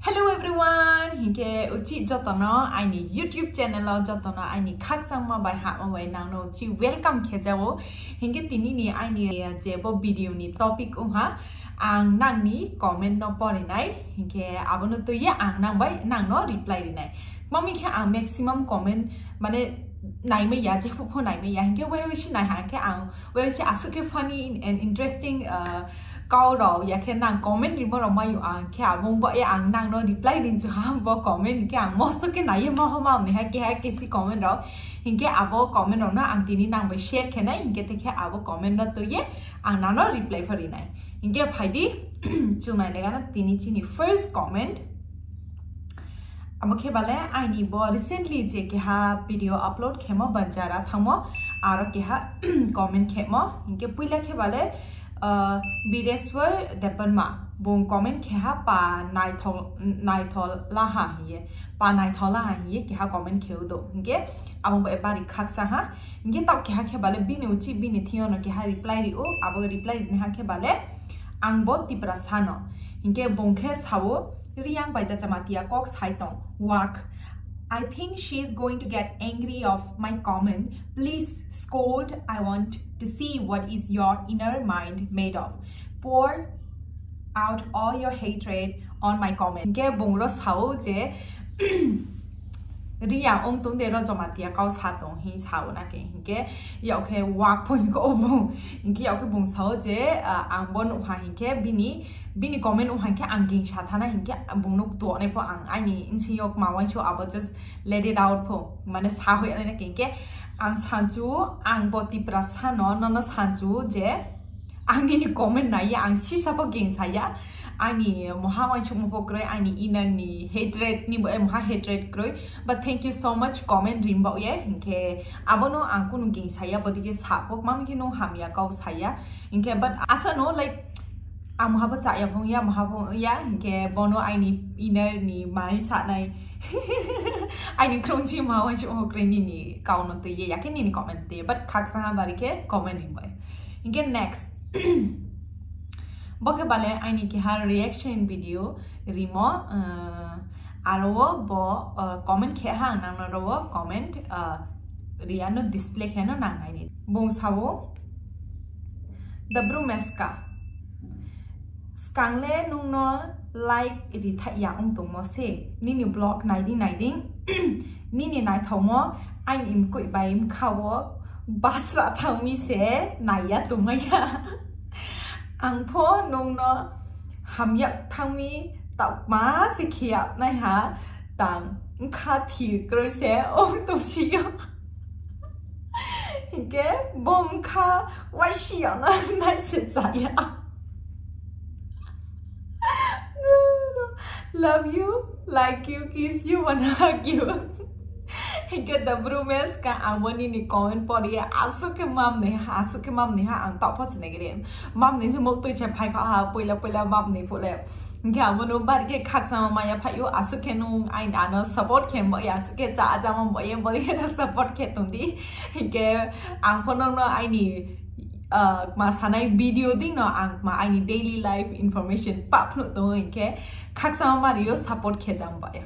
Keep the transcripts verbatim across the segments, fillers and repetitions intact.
Hello everyone, hinkhe uchi jotono aini YouTube channel o jotono aini khakchangma bai hama bai nangno uchi welcome khe jao. Hinkhe tini ni aini je bo video ni topic ungha ang nangni comment no porinai, hinkhe abono tuye ang nang bai nangno reply rinai. Mami khe ang maximum comment mane naimaya, je phu phu naimaya, hinkhe wai wai si nai ha, hinkhe ang wai wai si asuk khe funny and interesting, uh, kau rok, ya khe nang comment rimo rok mayu ang khe abong bo, ya ang nang no reply rin chu ha bo comment, hinkhe ang mosto khe naiye ma ho ma ni ha khe ha khe si comment rok, hinkhe abo comment rok no ang tini nang bai share khe nai, hinkhe te khe abo comment no tuye ang nang no reply pho rinai. Hinkhe phaidi, chungnai nega na tini chini first comment. Amo khe bale aini bo recently je keha video upload khemo banjara thangmo aro keha comment khemo, hinkhe puila khe bale, uh, Bireswar Debbarma bung comment kheha pa naithok naithok laha hiye, pa naithok laha hiye keha comment kheu do, hinkhe amo bo bari khaksa ha. Hinkhe tok keha khe bale bini uchi bini thio no keha reply rio, abo reply rini ha khe bale ang bo Tiprasa no. Hinkhe bung khe sao, Riang bai da Jamatia kok sai tong, wak. I think she is going to get angry of my comment. Please scold. I want to see what is your inner mind made of. Pour out all your hatred on my comment. Hinkhe bung ro sao je Riya ong tong de ro Jamatia kau sa tong hi sao na ke, hinkhe yau khe wak pho hinkhe o bung, hinkhe yau khe bung sao je, ah, ang bo nuh ha hinkhe bini, bini comment ung ha hinkhe ang ging sa thana hinkhe bung nuk to ne pho ang ani insi yok ma wai so abo just let it out pho mane sa hoi na ke, hinkhe ang sanchu ang bo Tiprasa no, no no sanchu je Ang nini comment naiya, ang sisa bo ging saya. Ani moha wansukma pho kwrwi, ani inner ni hatred ni bo, eh, moha hatred kwrwi. But thank you so much comment rimbo ye. Hinkhe abono ang kunu ging saya, bodike sapok mami khe nung hamya kau saya. Hinkhe but asa no, like, ang moha bo chaya phung ya, moha bo ya. Hinkhe bono aini inner ni mai sanai. Aini krungchi moha wansukma pho kwrwi nini kau no twi ye, yakhe nini comment twi ye. But khaksa ha bari khe comment rimbo ye. Hinkhe next. Bo khe bale aini keha reaction video rimo, uh, aro o bo, uh, comment khe ha ang nangno ro o comment, uh, riya no display khe no nang naini. Bung sao, Dabru Meska. Skangle nungno like ri thai ya wng tongmo se. Nini vlog naiding naiding, nini naithokmo aini mkui bai mkha o basra thangmi se naiya tongmaya. Ang pho nungno hamya thangmi tokma se khiya naiha tang wngkha thir kroi se wng tongsiyo. Hinkhe bo wngkha waisi yona nai se chaya. Love you, like you, kiss you, wanna hug you. Hinkhe the brumeskha ang bo nini comment pori asuk khe mamni ha, asuk khe mamni ha ang tokpho sinigri. Mamni se muk twi se phai kha ha, puila puila mamni phule. Hinkhe ang bono bari khe khakchangma maya phai o, asuk khe nung aini ano support khe bo ya, asuk khe cha jama bo ye, bo ye no support khe tong di. Hinkhe ang pho nungno aini, uh, ma sanai video ding no ang ma aini daily life information pa phunu tongo, hinkhe khakchangma mario support khe jang bo ya.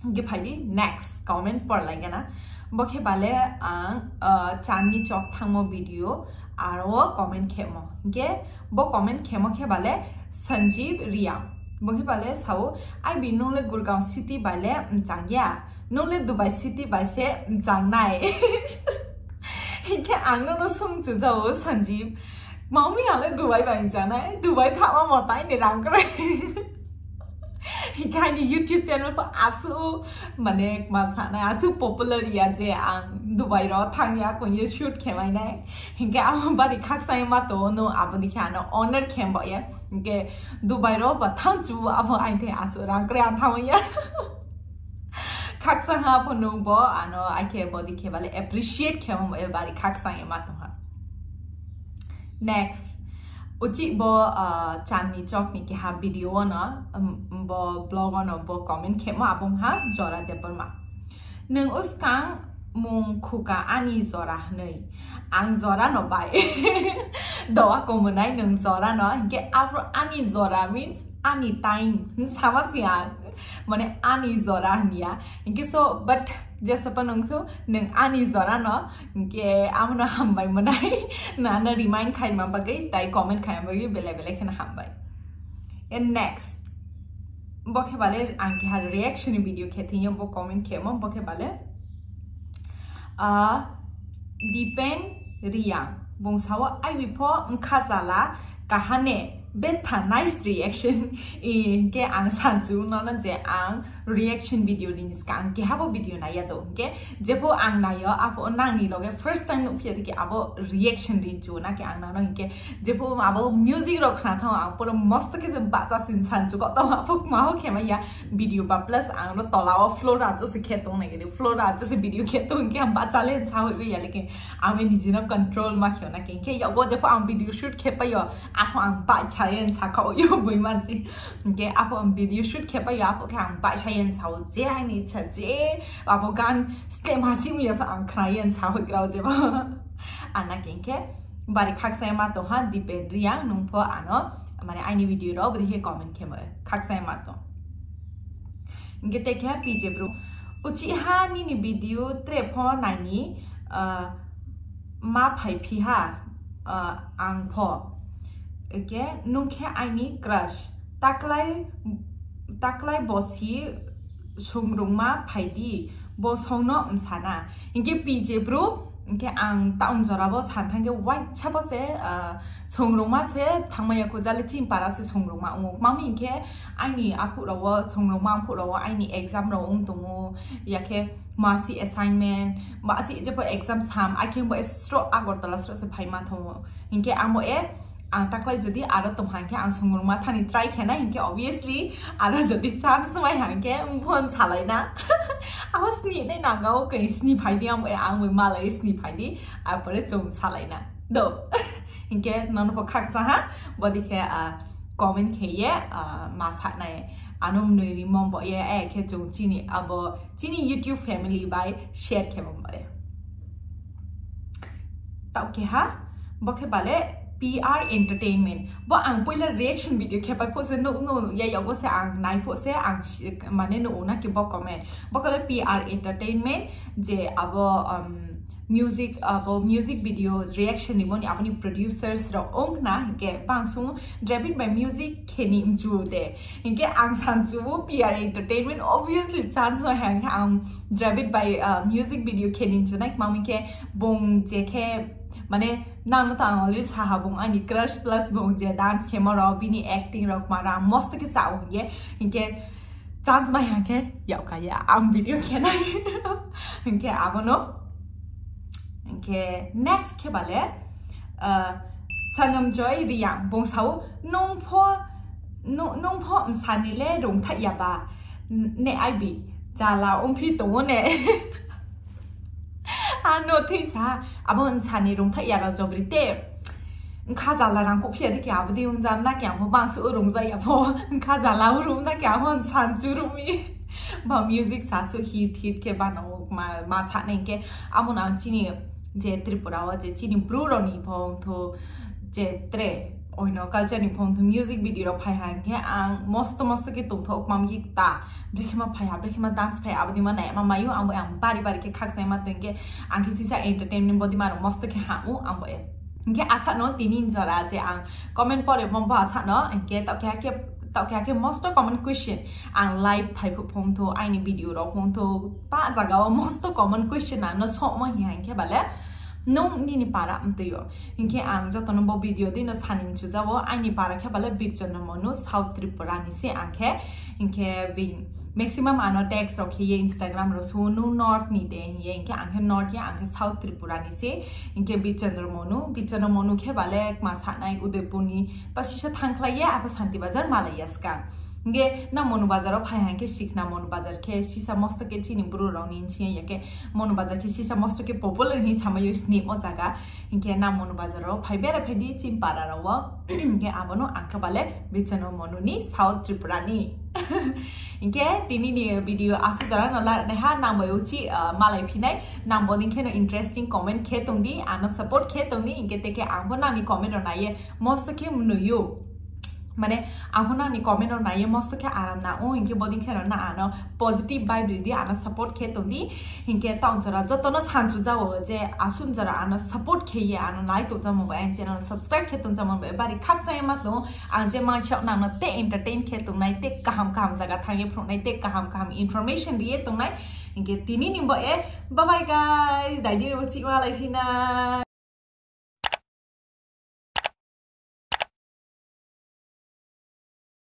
Hinkhe phai di next comment por lai gana. Bo khe bale ang, uh, Chandni Chowk thangmo video aro comment khemo. Hinkhe bo comment khemo khe bale Sanjeev Riang. Bo khe bale sao, "Ai bi nung le Gurgaon city bai le mchang ya. Nung le Dubai city bai se mchang nai." Hinkhe ang nono sung chu jao Sanjeev. Mami ang le Dubai bai mchang nai. Dubai thama mo tai ni rang kwrwi. Hinkhe aini YouTube channel pho asu, mane, ma sanai, asu popular ya je ang Dubai ro thang ya, kung ye shoot khe mai nai. Hinkhe amo bari khaksa ma to no, abo dikhe ano honor khe bo ye. Hinkhe Dubai ro ba thang chu abo aithe asu rang kre ang thang ya. Khaksa ha pho nung bo ano ai khe bo dikhe bale appreciate khe mo bari khaksa ma to ha. Next, uchi bo, uh, Chandni Chowk ni keha video no, um, bo blog no bo comment khemo abong ha Jora Debbarma. Nung uskang mung khuka ani jora hwnwi. Ang jora no bai. Doa komunai nung jora no. Hinkhe abro ani jora means Ani time sama si ang, mane ani jora hanya. Inke so, but jesa pa nung so, nung ani jora no, inke amo no hambai manai, na na remind khai ma bagwi, tai comment khai ma bagwi, bele bele khena hambai. And next, bo khe bale ang khe ha reaction video khe thingyo, bo comment khe mo, bo khe bale. Ah, Dipen Riang bung sao, "Ai bipho wngkha jala kahane betha, nice reaction." Inke ang sanchu nono je ang reaction video ni skang kehabo video naiya do, inke jepho ang nayo abo nangni loge first time nukphiya diki abo reaction rinchu naki ang nano, inke jepho abo music rok khna thang ang pura mosto khe je bacha sin sanchu ko tong abo ma ho khema ya video ba plus ang no tola o floor ajo se khe tong nai, floor ajo se video khe tong khe ang bacha le sa hoi ya, lekin ang niji no control ma kheo na khe, khe ya go jepho ang video shoot khe payo, ako ang bacha yen sa kha yo boi mansi. Inke abo ang video shoot khe payo, abo khe ang bacha yen sa o, je ang ni cha je abo gan stem ha si ya sa ang khna yen sa hoi grao jepho. Ana khe, khe bari khaksa ma tong ha Dipen Riang nungpho ano, mane aini video ro bodi he comment khe mo khaksa ma tong. Inke te khe P J bro. Uchi ha nini video tre pho naini, ah, ma phai phi ha, ah, ang pho. Eke nung khe aini crush. Taklai, taklai bosi sungrungma phaidi, bo songno msana. Inke P J bro, inke ang town jora bo san thangke waisa bo se, ah, sungrungma se thangmaya ko jale chin para se sungrungma. Ungok mami inke aini aphuk rao sungrungma aphuk rao aini exam rao ung tongo, yakhe masi assignment, masi jepo exam sam, akhe bo sro Agartala sro se phaima thongo. Inke amo e, ang taklai jodi aro tongha khe ang sungrungma thani try khena, hinkhe obviously aro jodi chance mai ha khe phone salaina. Abo sni nai nanga o kai sni phaidi, ang ang malai sni phaidi, apore chong salaina. Do. Hinkhe nono bo khaksa ha, bodi khe, ah, comment khe ye, ah, ma saknai. Ano mwnwi rimom bo ye, eh, khe chong chini abo chini YouTube family bai share khe bo bare. Tau khe ha, bo khe bale P R Entertainment. Bo ang poila reaction video khe pai phose no, no, ya yago se ang nai phose ang shi-, mane no una khe bo comment. Bo khe le P R Entertainment je abo, um, music, abo music video reaction ni moni aboni producers rok ong na, hinkhe bang sung Dravid by Music kheni mchu de. Hinkhe ang sanchu P R Entertainment obviously chance no hang ang Dravid by, uh, Music video kheni mchu nai, mami khe bong je khe mane nang no tang already saha bong ani crush plus bong je dance khemo rok bini acting rok mara mosto khe sao hinkhe, hinkhe chance mai hang khe yau kaya ang video khe nai. Hinkhe abono. Hinkhe next khe bale, uh, Sanam Joy Riang bong sao, "Nung pho, nu-, nung pho msani le rungthai ya ba? N-, ne ai bi, jala umphi tongo ne?" Ano thwi sa, abo msani rungthai ya rok jobri te. Wngkha jala rang kok phiya dikhe abo di wngjam na khe ang pho bangso rungja ya pho. Wngkha jala rung na khe ang pho sanchu rumi. Ba music sasu hit hit khe bano ma, ma sa nai khe amo na chini je Tripura o je chini bru rok ni phong tho je tre oino culture ni phong tho music video rok phai ha khe ang mosto mosto khe tongthok mam yik ta. Brekhe ma phai ha, brekhe ma dance phai ha, abo di ma nai ma mayu ang bo ang bari bari khe khakchai ma tong khe ang khe sisa entertainment body ma rok mosto khe ha u ang bo e. Hinkhe asano tini jora je ang comment pore mo bo asano, hinkhe tokhe hake, tokhe hake mosto common question. Ang live phai phuk phung thu, aini video rok phung thu, pa jaga o mosto common question ang no sok mo hiya hinkhe bale, nung nini para mtwio. Hinkhe ang jotono bo video dino sanin chujao, aini para khe bale Birchandra Monu, South Tripura ni se ang khe, hinkhe bini maximum ano text rok hiye Instagram rok so, "Nung North ni de?" hiye, hinkhe ang khe North ya, ang khe South Tripura ni se, hinkhe Birchandra Monu, Birchandra Monu khe bale ma sanai Udaipur ni, to sisa thangkhlai ya, abo Santi Bazar malai ya skang. Hinkhe na Monu Bazar o phai hinkhe sikna Monu Bazar khe sisa mosto khe chini bru rok ni hinchi ya khe Monu Bazar khe sisa mosto khe popular hin sama yo sni o jaga. Hinkhe na Monu Bazar o phai bera phai di chini para rok o. Hinkhe abono ang khe bale Birchandra Monu ni South Tripura ni. Hinkhe tini ni video aswk jora no la nai ha, nang bai uchi, ah, malai phinai, nang bo ni khe no interesting comment khe tong di, ano support khe tong di, hinkhe te khe ang bo nang ni comment rok nai ye mosto khe mwnwi yo. Mane, ahuna ni comment o naiye mosto khe aram na o, hinkhe bodin khe na ano positive vibe ridi, ano support khe tongdi. Hinkhe tong jora jotono sanchu jao je asun jora ano support khe ye ano nai tong jamo bai, channel subscribe khe tong jamo bai, bari khaksa ma tong. Ang je ma shok nang no te entertain khe tong nai, te kaham kaham jaga thangye phrung nai, te kaham kaham information riye tong nai. Hinkhe tini ni bo e, bye bye guys, dai di o chi ma lai phina.